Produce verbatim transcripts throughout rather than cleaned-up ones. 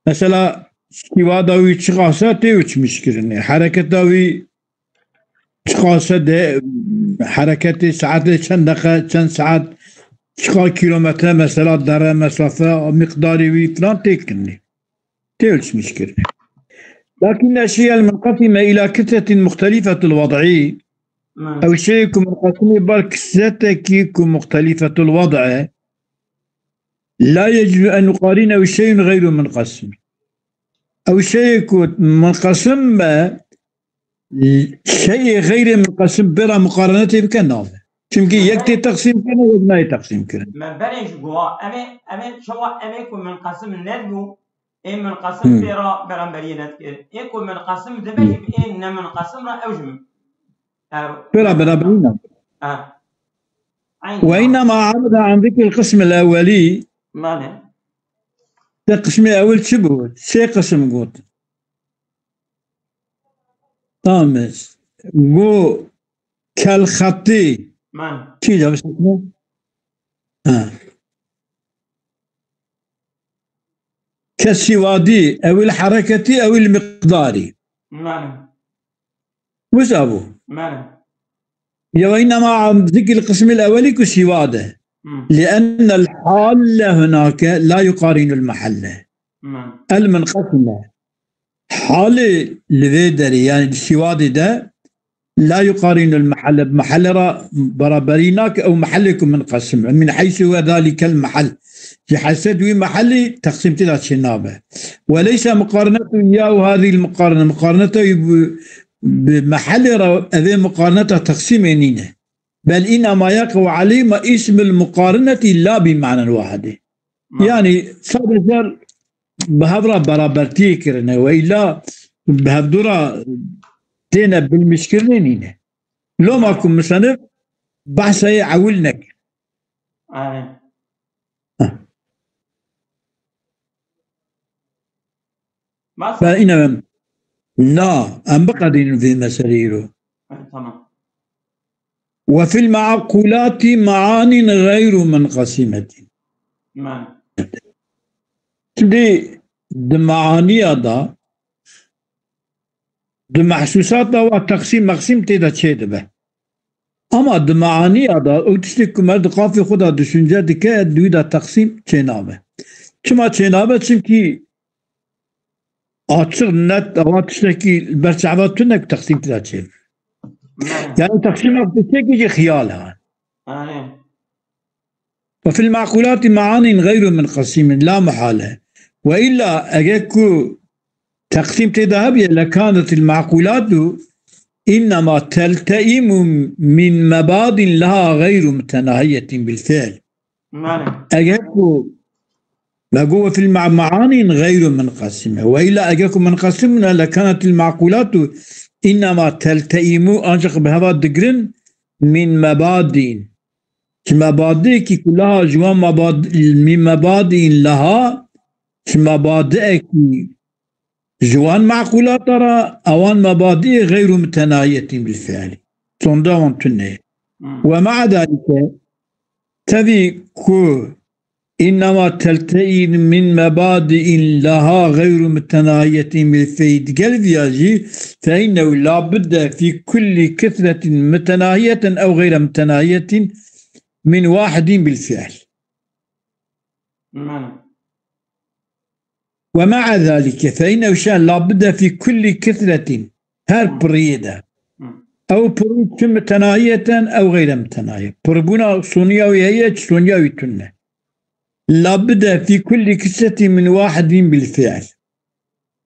Mesela, sîwada wî çiqas e, tê uçmîşkirinê. Hereketa wî çiqas e, de, hereketê saetê çend deqe, çend saet, çiqa kîlometre, mesela, dere, mesafe, miqdarê wî filan tê kirinê. Tê uçmîşkirinê. لكن الأشياء المنقسمة إلى كتلة مختلفة الوضع، Hı. ew şeyê ku munqasim ê bar kitletekî ku muxtelîfetul wad e, la yecûz en nuqarînehu şey'un xeyru munqasim. Ew şeyê ku munqasim be, şeyê xeyrê munqasim bêra muqarenetê bike nabe. Çimkî yek tê teqsîm kirine, yek nayê teqsîm kirin. Me berê ji guha, ev ê, ev ê çawa ev ê ku munqasim nedibû, ê munqasim Hı. pê re beramberiyê nedikir. Ê ku munqasim dibe Hı. jî bi ê ne munqasim re ew jî min. Ev Pêra beraberî ne. Ev. Eyn. وإنما عبر عن ذكر القسم الأولي. Mane. Te qismê ewil çi bû? Sê qisim got. Tamam. Go kel xetî. Mane. Çi de bisekne? Ha. Kesî wadî, ewil hereketî, ewil miqdarî. Mane. Wisa bû. Mane. Ya وإنما عن ذكر القسم الأولي ku sîwade. Hı. لأن الحال هناك لا يقارن المحل. Mane. المنقسمة. Halê li vê derê, yani di sîwadê de, la yuqarînul mehelle, mehelle re beraberî nake, ew mehellê ku munqesim e. Min heysu huve zalikel mehel. Ji heyset wî mehellî teqsîm tê de çênabe. Ve leyse muqarinetu iyahu hazihil muqarine. Muqarineta wî bi, bi mehellê re, evê muqarineta teqsîmê nîne. Bel înema yeqew aleyhima îsmul muqarinetî la bi manen wahidî. Mane. Yani sadece bi hev re berabertiyê kirine we îlla bi hevdû re têne bilmişkirinê nîne. Loma ku misenif behseyê ewil nekir. Erê. Heh. Bas. Ve îne em, na, em biqedînin vê meseleyê îro. Erê, tamam. Ve fil me'qulati me'anin gayru munqasimetin. Mane. Şimdi di me'aniya da, di mehsusat da wa teqsîm meqsîm tê de çê dibe. Ama di me'aniya da, ew tiştê ku me di qafê xwe de düşünce dike, di wî de teqsîm çênabe. Çima çênabe? Çimkî açiq, net, ewa tiştekî li ber çava tune ku teqsîm tê de çê. Yani teqsîma tiştekî jî xiyal e. Erê. Ve fil me'qulati me'anin gayru munqasimin la muhale. Ve illa eger ku teqsîm tê de hebiye, lekanetil me'qulatu innema telteimu min mebadin leha gayru mutenahiyetin bil fiil. Mane. Eger ku me got ve fil me-, me'anin gayru munqasime. Ve illa eger ku munqasim bûne, lekanetil me'qulatu innema telteimu, ancak bi heva digirin, min mebadin. Ji mebadiyekî ku leha ji wan mebad-, min mebadin leha, ji mebadiyekî ji wan me'qulata re, ewan mebadiyê gayru mutenahiyetin bil fiilî. Sonda wan tune ye. Hmm. Ve ma'a zalike, tevî ku innema teltein min mebadi'in leha gayru mutenahiyetin bil fiil, gel viya jî, fe innehu labudde fi kulli kisretin mutenahiyeten ew gayre mutenahiyetin min wahidin bil fiil. Hmm. Ve ma'a zalike, fe innehu şen labudde fi kulli kisretin, her piriyê de. Hı. Ew pirî çi mutenahiyeten ew gayre mutenahiye. Pirîbûna soniya wî heye, çi soniya wî tune. Labudde fi kulli kisretin min wahidin bil fiil.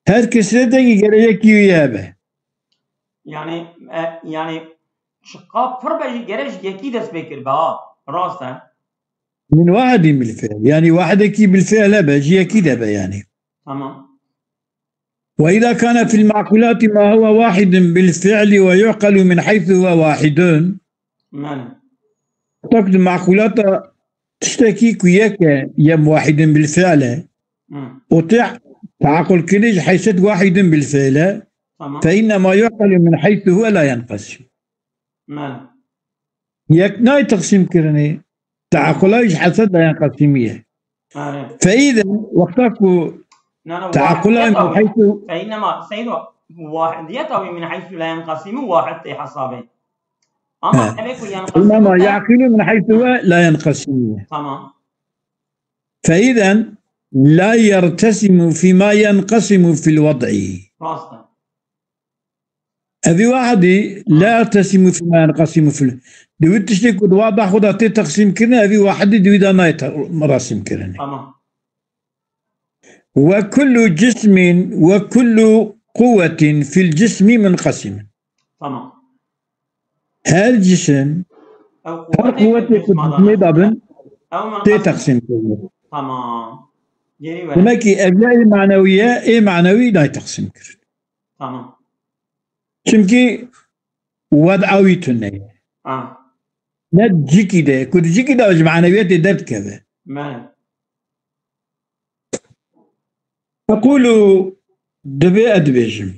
Her kisretekî gere yekî wî hebe. Yani, e, yani çiqa pir be jî gere ji yekî dest pê kiribe ha. Rast e. Min wahidin bil fiil. Yani wahidekî bil fiil hebe, ji yekî de be yani. Tamam. Ve iza kana fil ma'qulati ma huve wahidun bil fiili ve yu'qalu min heysu huve wahidun. Yani. Tak di ma'qulata tiştekî ku yek e, yem wahidun bil fiil e. Hı. Û te-, te'aqul kirin ji heyset wahidun bil fiil e. Tamam. Fe innema yu'qalu min heysu huve la yenqasim. Mane. Yek nayê teqsîm kirinê, te'aqula ji hesed dayan qesîmî ye. Are. Fe îden, wexta ku Na, na, تعقلها من wahidiyeta wî. حيث فإنما سيد wahidiyeta wî min heysu la yenqesimu wahid tê hesabê. Ama He. Ev ê ku yenqesimu إنما te يعقل من حيث لا ينقسم. Tamam. فإذا لا يرتسم فيما ينقسم في الوضع. Rast e. Evî wahidî la yertesimu fîma yenqesimu fil. Di wî tiştê ku di wada xwe de tê teqsîm kirin, evî wahidî di wî de nayê te-, resim kirin. Tamam. Ve kullu cismin ve kullu quwwetin fil cismi munqesimin. Tamam. Her cisim, Ew her quwwetê quwwetê ku ku cisma de cisimê de bin, ew tê munqesim. Teqsîm kirin. Tamam. Geri ver. Demek ki ev ya ê manewiye, ê manewî nayê teqsîm kirin. Tamam. Çimkî wed'a wî tune ye. Ha. Ne cikî de, ku di cikî de ji manewiyetê derdikeve. Bele. Ekulu, divê ez dibêjim.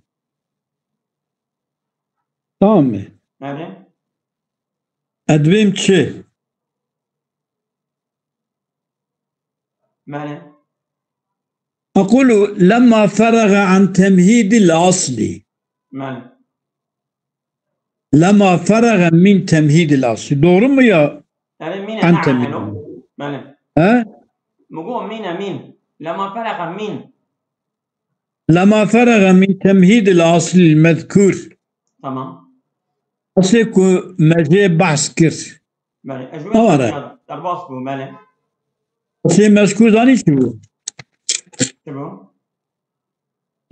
Tamam mı? Bele. Ez dibêm çi? Bele. أقول لما فرغ عن تمهيد الأصل. Bele. لما فرغ من تمهيد الأصل. Doğru mu ya? Bele, mîn e. An temhîd. Bele. He? Min got mîn e, mîn. Lema ferexe mîn. لما فرغ من تمهيد الأصل المذكور. Tamam. Eslê ku me jê behs kir. Belê, ez ji wê Ew ara. Derbas bûm, belê. Eslê mezkûr zanî çi bû? Çi bû?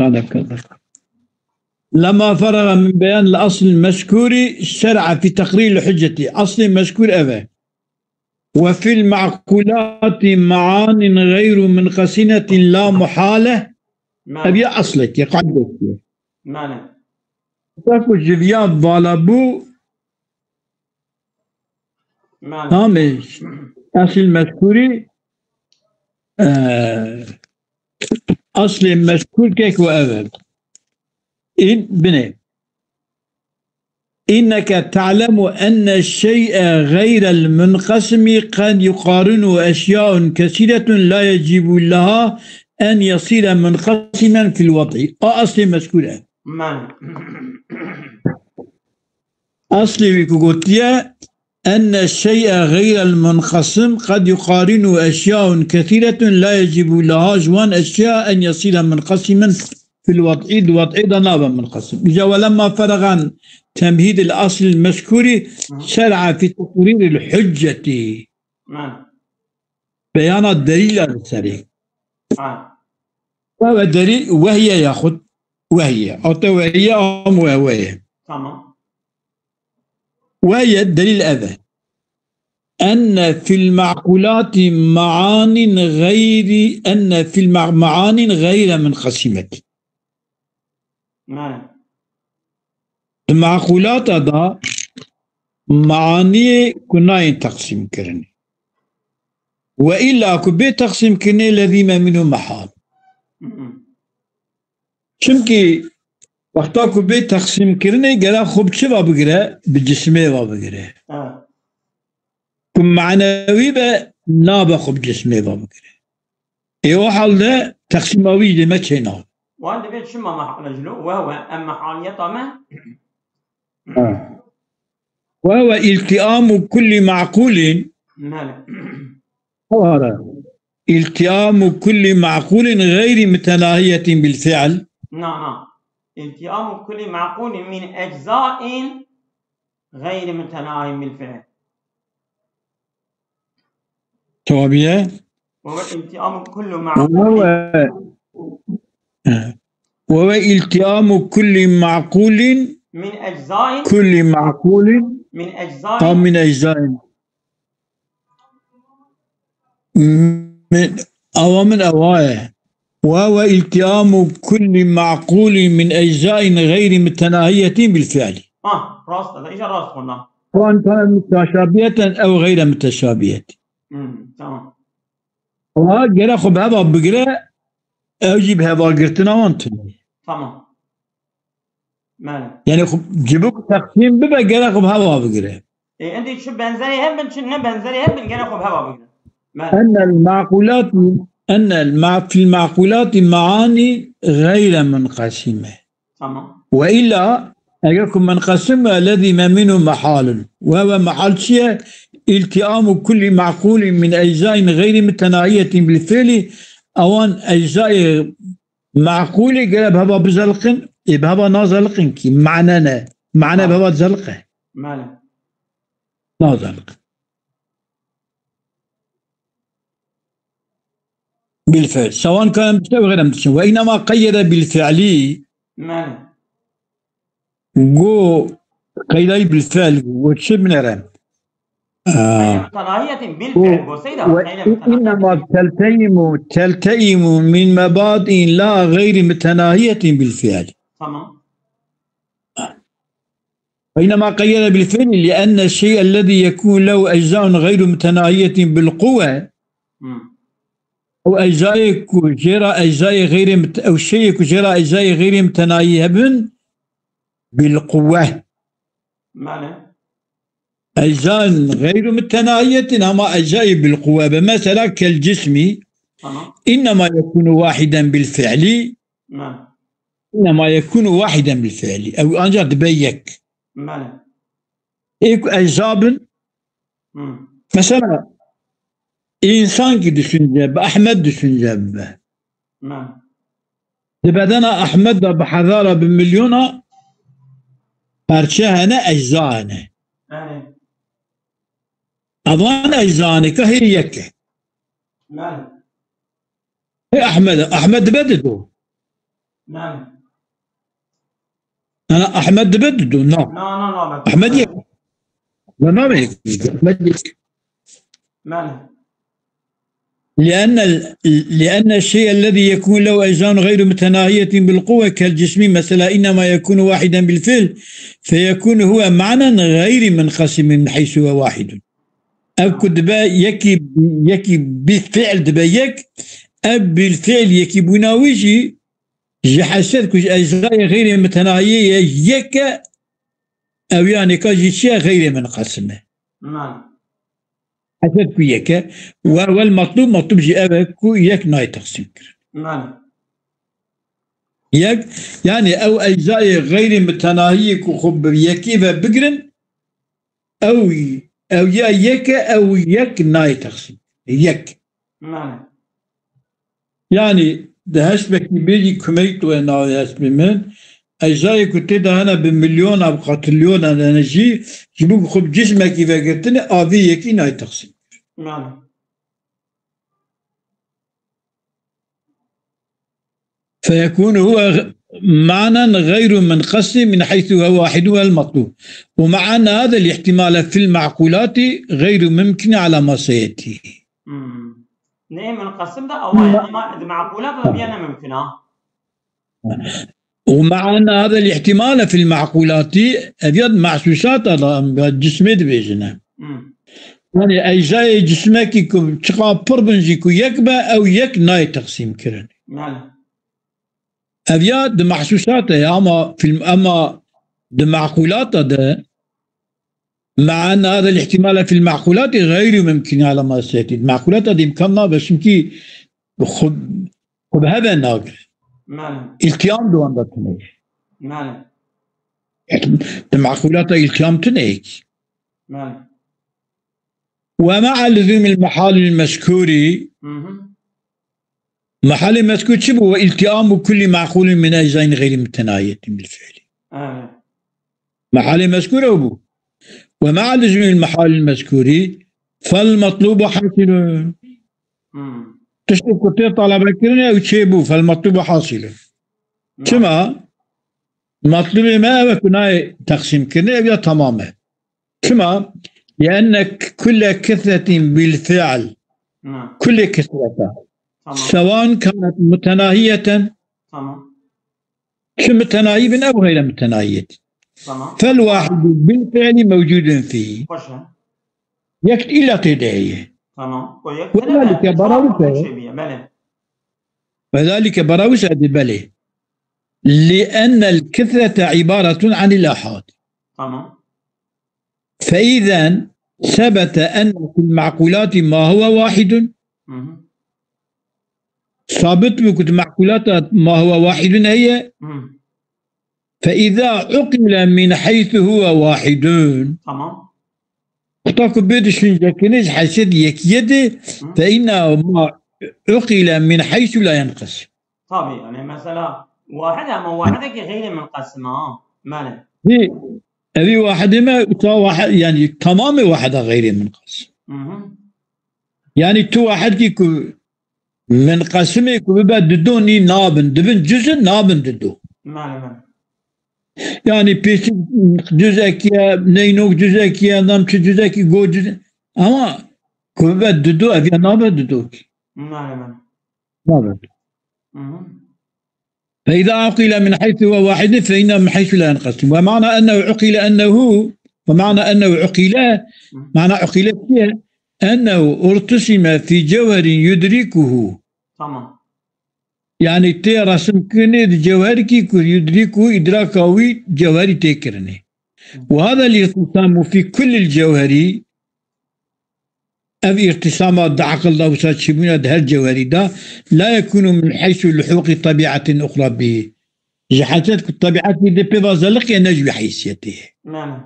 Sadaka. لما فرغ من بيان الأصل المذكور شرع في تقرير الحجة. Eslê mezkûr ev e. وفي المعقولات معان غير منقسمة لا محالة. Mane. Ev ya eslekê, qaydekê. Mane. Wek ku ji viya vala bû, Mane. Tamê, esil mezkûrî, e, eslê mezkûr kek we ev e. În binê. إنك تعلم أن الشيء غير المنقسم قد يقارنه أشياء كثيرة لا يجب لها أن يصير منقسما في الوضع. A eslê mezkûr e. Mane. Eslê wî ku gotiye, أن الشيء غير المنقسم قد يقارنه أشياء كثيرة لا يجب لها ji wan eşya أن يصير منقسما في الوضع, di wad'ê de nabe munqesim. Îca ولما فرغ عن تمهيد الأصل المذكور شرع في تقرير الحجة. Mane. Beyana delîla li serê. Ha. Ev e delîl wehiye yaxud wehiye. Ate wehiye am we we ye. Tamam. Wehiye delîl ev e. أن في المعقولات معان غير، أن في المع-، معان غير منقسمة. Mane. Di meqûlata de meaniyê ku nayên teqsîmkirinê. We îlla ku bê teqsîmkirinê lezîme mînû mehal. Hı hı. Çimkî wexta ku bê teqsîmkirinê gere xwe bi çi ve bigire? Bi cisimê ve bigire. Evet. Ku manewî be, nabe xwe bi cismê ve bigire. Ê o halde teqsîma wî dê me çê nabe. Wan divê çima mehal e jilo? Wehwe, em mehaliyeta me? Ha. Wehwe iltiamu kulli maqulin. Mele. Wara. التئام كل معقول غير متناهية بالفعل. نعم، نعم. التئام كل معقول من أجزاء غير متناهي بالفعل. Tabiye. وهو التئام كل معقول. وهو، وهو التئام كل معقول. من أجزاء. كل معقول. من أجزاء. أو من أجزاء. Min, awa min ewa ye. وهو التئام كل معقول من أجزاء غير متناهية بالفعل. Ah, rast e, îca rast xwenda. سواء كان متشابهة أو غير متشابهة. Hmm, tamam. Ewa gere xwe bi heva bigire, ew jî bi heva girtina wan tune. Tamam. Mele. Yani xwe cibik teqsîm bibe, gere xwe bi heva bigire. E, endî çi benzerê hebin, çi ne benzerê hebin, gere xwe bi heva bigire. Mele. أن المعقولات أن المع-، في المعقولات معاني غير منقسمة. Tamam. وإلا، eger ku munqasim e, الذي ما منه محال. Ve ve mehal çi ye? التئام كل معقول من أجزاء غير متناهية بالفعل. Ewan eczayê meqûlê gere bi heva bizeliqin, ê bi heva nazeliqin kî, mane ne. Mane bi heva dizeliqe. Mane. Nazeliq. بالفعل. سواء كان بالفعل أو غير متناهية. وإنما قيد بالفعل. Mane. Go qeydayî بالفعل, go çi binere? Aa, متناهية بالفعل, go, go seyda, وإنما تلتئم، تلتئم من مبادئ لا غير متناهية بالفعل. Tamam. وإنما قيد بالفعل لأن الشيء الذي يكون له أجزاء غير متناهية بالقوة، أو أجزاء ku jê re eczayê xeyrê mit-, ew şeyê ku jê re eczayê xeyrê mitenahî hebin, بالقوة. Mane. أجزاء غير متناهية ama eczayê بالقوة be. Mesela كالجسم. Tamam. إنما يكون واحدا بالفعل. Mane. إنما يكون واحدا بالفعل. Ew ancak dibe yek. Mane. Ê ku ecza bin, Hmm. Mesela, însan kî düşünce bi, Ehmed düşünce bibe. Mane. Di bedena Ehmed de bi hezara, bi milyona perçe hene, ecza hene. Mane. Evan ecza hene, ka hê yek e. Mane. Hê Ehmed, Ehmed dibe dido. Mane. Ana Ehmed dibe dido, na. Na, na, na, Ehmed yek. Na, na, Ehmed yek. Mane. لأن ال-، لأن الشيء الذي يكون له أجزاء غير متناهية بالقوة كالجسم مثلا إنما يكون واحدا بالفعل فيكون هو معنى غير منقسم من حيث هو واحد. Ev ku dibe yekî, yekî bi fiil dibe yek, ev bil fiil yekî bûna wî jî ji hesed ku ji eczayê xeyrê mitenahiyê ye yek e, ew ya nêka jî çi ye? Xeyrê minqesim e. Mane. Hesed ku yek e, we, wel metlûb, metlûb jî ev e ku yek nayê teqsîm kirin. Mane. Yek, yani ew eczayê xeyrê mitenahiyê ku xwe bi yekê ve bigirin, ew, ew ya yek e, ew yek nayê teqsîm. Yek. Mane. Yani, di hespekî bêjî kumeyî tu ye navê hespê min, eczayê ku tê de hene bi milyona, bi qatilyona hene jî, ji bo ku xwe bi cismekî vegirtine, a vê yekî nayê teqsîm. Mane. فيكون هو معنى غير منقسم من حيث هو واحد والمطلوب. ومع أن هذا الاحتمال في المعقولات غير ممكن على ما سيأتي. Hmm. Neyê minqesim de ewa ye, ama di meqûlat de bîye ne mimkin a. ومع أن هذا الاحتمال في المعقولات, ev ya di mehsûsata de, em ya cismê dibêjine. Hmm. Yani eczayê cismekî ku çiqa pir bin jî ku yek be, ew yek nayê teqsîm kirin. Mane. Ev ya di mehsûsata ye, ama film, ama di meqûlata de, مع أن هذا الاحتمال في المعقولات غير ممكن على ما سيأتي. Di meqûlata de îmkan nabe, çimkî xwe, xwe bi hev ve nagire. Mane. Îltiyam di wan de tune ye. Mane. Di meqûlata îltiyam tune ye kî. Mane. ومع لزوم المحال المذكور. Mhm. Mehalê mezkûr çi bû? وإلتئام كل معقول من أجزاء غير متناهية بالفعل. Evet. Mehalê mezkûr ew bû. ومع لزوم المحال المذكور فالمطلوب حاصل. Hmm. Tiştê ku tê telebekirinê ew çêbû, فالمطلوب حاصل. Hmm. Çima? Metlûbê me ew e ku nayê teqsîmkirinê, ew ya temam e. Çima? لأن كل كثرة بالفعل. Hmm. Kulê kesreta. Tamam. سواء كانت متناهية. Tamam. Çi mitenahî bin ew xeyre mitenahiyet. Tamam. فالواحد بالفعل موجود فيه. Xweş e. Yek îlla tê de heye. Tamam. O yek وذلك tine de, بروسه. Belê. وذلك بروسه de belê. لأن الكثرة عبارة عن الآحاد. Tamam. فإذا ثبت أن في المعقولات ما هو واحد. Mhm. Sabit bû ku di me'qûlata ma huwa wahidun heye, Hmm. فإذا عقل من حيث هو واحد. Tamam. Wexta ku bê düşünce kirin ji heysiyet yekiyê de, Hı. فإن ما عقل من حيث لا ينقسم. Tabii, yani mesela wahid ama wahidekî xeyrê munqesim ha. Mane. Hî, evî wahidê me, uta wahid, yani tamamê wahida xeyrê munqesim. Hı hı. Yani tu wahidkî ku munqesimê ku bibe dido nî nabin, dibin cüzin nabin dido. Mane, mane. Yani pêçik cüzekî ye, neynok cüzekî ye, nam çi cüzekî go cüz. Ama ku bibe dido, ev ya nabe dido ki. Mane, mane. Nabe. Hı hı. فإذا عقل من حيث هو واحد فإن من حيث لا ينقسم. ومعنى أنه عقل أنه، ومعنى أنه عقل، Hı. معنى عقل çi ye? أنه ارتسم في جوهر يدركه. Tamam. Yani tê resim kirinê di cewherkî ku yudrîku îdraka wî cewherî tê kirinê. Hı. وهذا الارتسام في كل الجوهر، ev îrtisama di eqil de wisa çîbûna di her cewherî de, لا يكون من حيث لحوق طبيعة أخرى به. Ji heysiyet ku tebîetî dê pê ve zeliqê ne ji wî heysiyetê ye. Mane.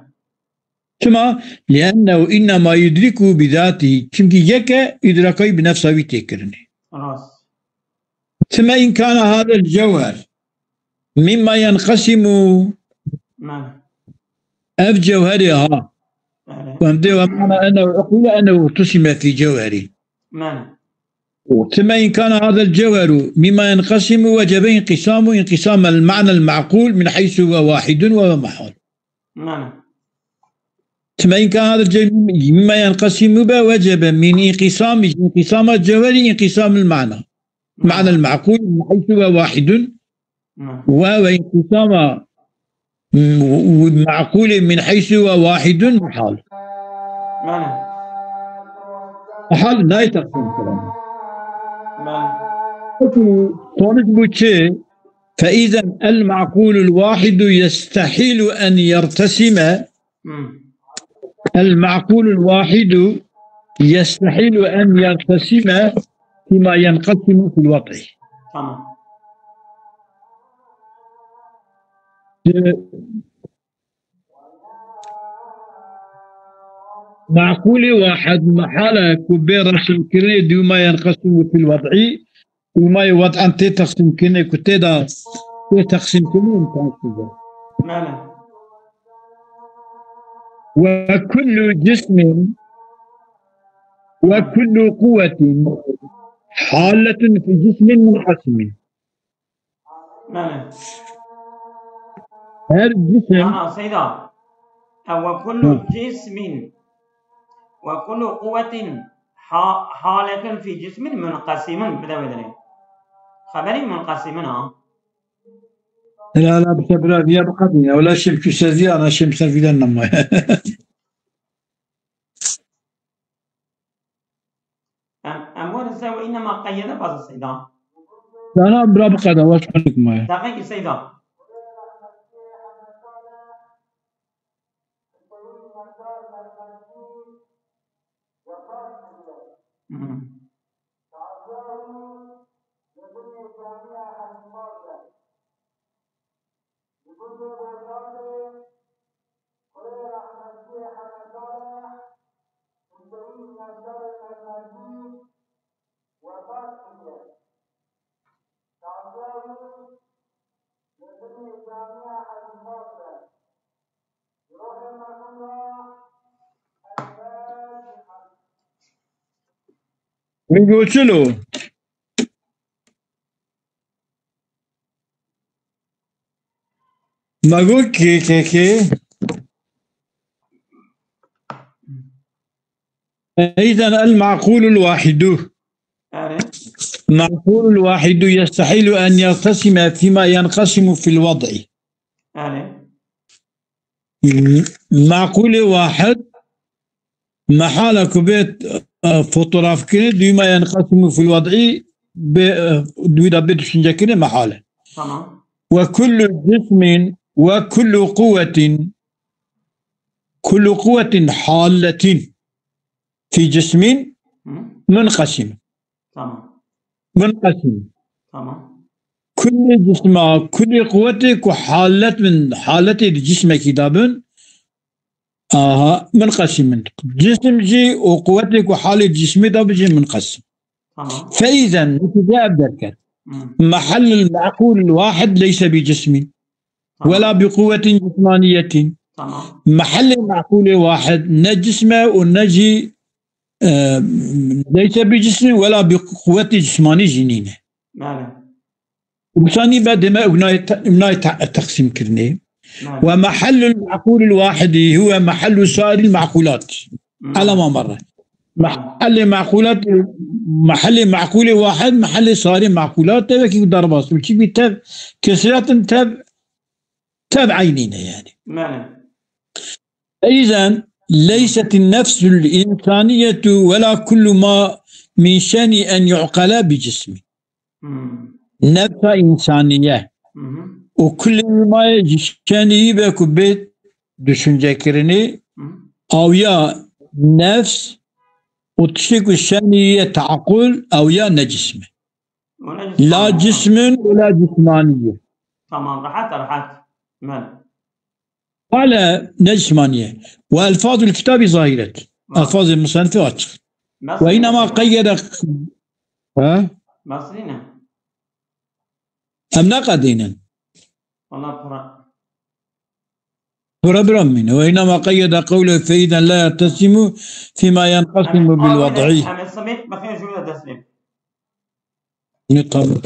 Çima? لأنه إنما يدركه بذاته. Çimkî yek e, îdrakayî bi nefsa wî tê kirinê. Rast. ثم إن كان هذا الجوهر مما ينقسم. Mane. Ev cewherê ha. Mane. Em dê ve معنى أنه عقل أنه ارتسم في جوهر. Mane. ثم إن كان هذا الجوهر مما ينقسم وجب انقسام انقسام المعنى المعقول من حيث هو واحد وهو محال. Mane. ثم إن كان هذا الجوهر مما ينقسم به وجب من انقسام، انقسام الجوهر انقسام المعنى. معنى المعقول من حيث هو واحد Mane. وهو انقسام م-، معقول من حيث هو واحد محال. Mane. محال nayê teqsîm kirin. Mane. Peki, sonuç bu çi? فإذا المعقول الواحد يستحيل أن يرتسم. Hmm. المعقول الواحد يستحيل أن يرتسم فيما ينقسم في الوضع. Tamam. معقول واحد محالة ku bê resim kirinê di ma ينقسم في الوضع. Û ma yê wad'an tê teqsîmkirinê ku tê de tê teqsîmkirinê imkansız e. Mane. وكل جسم وكل قوة حالة في جسم منقسم. Mane. Her cisim Ana, Seyda. E, وكل Hı. جسم وكل قوة ح-، حالة في جسم منقسم. Bide wê derê. Xeberî munqesimin ha. Ela, ela, bike bira, viya biqedîne. Wela şim ku seviya, ana şim sevilen nama. Em, em werin ser وإنما قيد bazı Seyda. Dana bira biqede, weş xenik maye. Deqekî Seyda. Hmm. Min got çilo? Me got kê, kê, kê? إذن المعقول الواحد. Erê. المعقول الواحد يستحيل أن يرتسم فيما ينقسم في الوضع. Erê. Meqûlê wahid mehal e ku bê, e, fotografkirin, dûma yenqesimu fil wed'î bê, e, dû da bê düşüncekirin mehal e. Tamam. Ve kullu cismin ve kullu quwwetin, kullu quwwetin halletin fi cismin Hı. munqesim. Tamam. Munqesim. Tamam. Kulê cisma, kulê quwetê ku halet min, haletê di cismekî de bin, aha, munqesim in. Cisim jî û quwetê ku halê cismê de bijî munqesim. Tamam. Feyzen, netîce ev derket. Hmm. Mehellul meqûl wahid leyse bi cismin. Tamam. Wela bi quwetin cismaniyetin. Tamam. Mehellê meqûlê wahid ne cisme û ne jî, e, leyse bi cismin wela bi quwetê cismanî jî nîne. Belê. Wisa nîbe deme ew nayê te-, nayê te-, teqsîm kirinê. Belê. Ve mehellul meqûlil wahidi huve mehellu sairil meqûlat. Hmm. Elema merre. Mehellê meqûlat, mehellê meqûlê wahid, mehellê sairê meqûlat, tevekî derbas. Çi bî tev, kesretin tev, tev eynîne yani. Belê. Feyzen leysetin nefsul insaniyetu ve la kullu ma min şeni en yu'qala bi cismi. Hmm. Nefsa insaniye. Hı hı. Û kulê wî mayê ji şenî wî be ku bê düşüncekirinê, Hı hı. awiya nefs û tiştê ku şenî wî ye teaqul, awiya ne cism e. Öyle La tamam. Cismin ve la cismaniye. Tamam, rahat, rahat. Belê. Qale ne cismaniye. Ve elfazul kitabî zahiret. Elfazê musannifê açık. Ve inema qeyyede, ha? Nasıl yine? Em neqedînin. Valla para. Pura bira mîne. Ve inema qeyyede qewle feyden la yertesimu fîma yenqesimu bil wad'i. Hemen Semih, bakayım şöyle teslim. Ne, tamam.